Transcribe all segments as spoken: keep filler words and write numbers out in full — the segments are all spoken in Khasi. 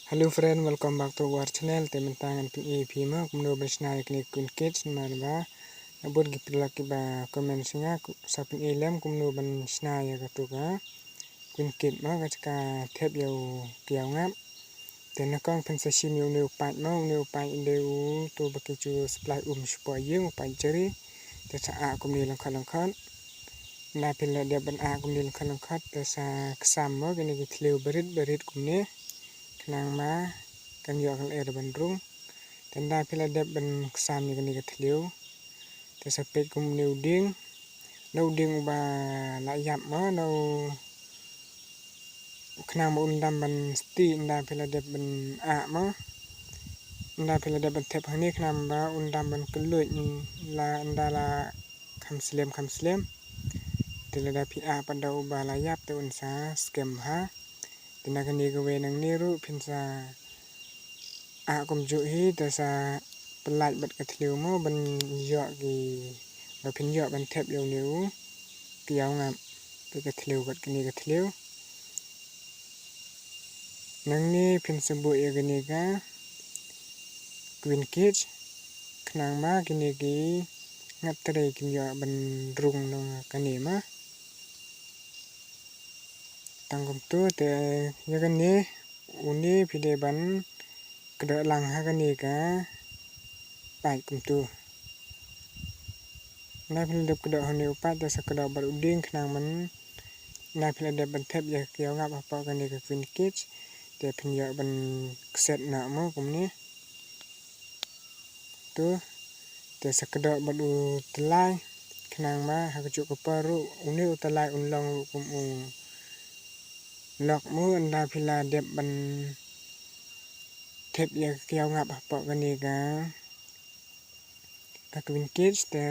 Hello friend, welcome back to our channel. Te mynta ngan pyni ïa phi mo kumno ban shna ïa kane ka Queen Cage namar ba na bun ki paralok kiba comment sha nga, sa pyni lem kumno ban shna ïa katu ka Queen Cage mo, ka jaka thep ïa u kiaw ngap. Te nyngkong phin sa shim ïa une u paip mo, une u paip u dei uto ba ki ju supply um shapoh ïing, u paip jari. Te sa ah kumne lyngkot lyngkot. Ynda phi la dep ban ah kumne lyngkot lyngkot, te sa ksam mo kine ki thliew barit barit kumne, khnang ba kan ïoh ka lyer ban rung. Te ynda phi la dep ban ksam ïa kine ki thliew, te sa peit kumne u dieng, na u dieng uba la ïap mo, na u, khnang ba un dam ban stieh ynda phi la dep ban ah mo. Ynda phi la dep ban thep hangne khnang ba un dam ban kylluid, la ynda la kham slem kham slem. Te lada phi ah pat da uba la ïap te un sa skhem bha. Te na kane kawei nangne ruh phin sa ah kumjuh hi, te sa pyllait bad ka thliew mo ban ïoh ki, ba phin ïoh ban thep ïa une u kiaw ngap, te ka thliew bad kane ka thliew. Nangne phin sa buh ïa kane ka Queen Cage, khnang ba kine ki ngap trei kin ïoh ban rung noh kane mo. Tang kumtu, te ïa kane, une phi dei ban kdoh lang ha kane ka paip kumtu. Ynda phi la dep kdoh ha une u paip, te sa kdoh bad u dieng khnang ban, ynda phi la dep ban thep ïa ka kiaw ngap hapoh kane ka Queen Cage, te phin ïoh ban kset noh mo kumne. Tu, te sa kdoh bad u tyllai, khnang ba ha kajuh ka por ruh une u tyllai un long ruh kum u lock mo, ynda phi la dep ban thep ïa ka kiaw ngap hapoh kane ka, ka Queen Cage, te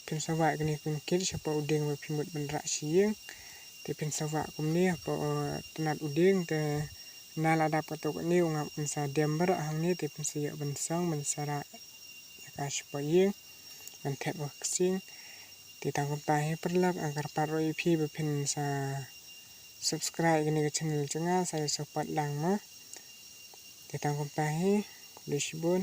phin sa wah ïa kane ka Queen Cage shapoh u dieng ba phi mut ban rah sha ïing. Te phin sa wah kumne hapoh, eh, tnat u dieng, te ynda la dap katto katne u ngap un sa dem baroh hangne, te phin sa ïoh ban song ban sa rah ïa ka shapoh ïing, ban thep ha ka ksing. Te tang kumta hi paralok, nga kyrpad ruh ïa phi ba phin sa subscribe ïa kane ka channel jong nga, sa ïa support lang mo. Te tang kumta hi, khublei shibun.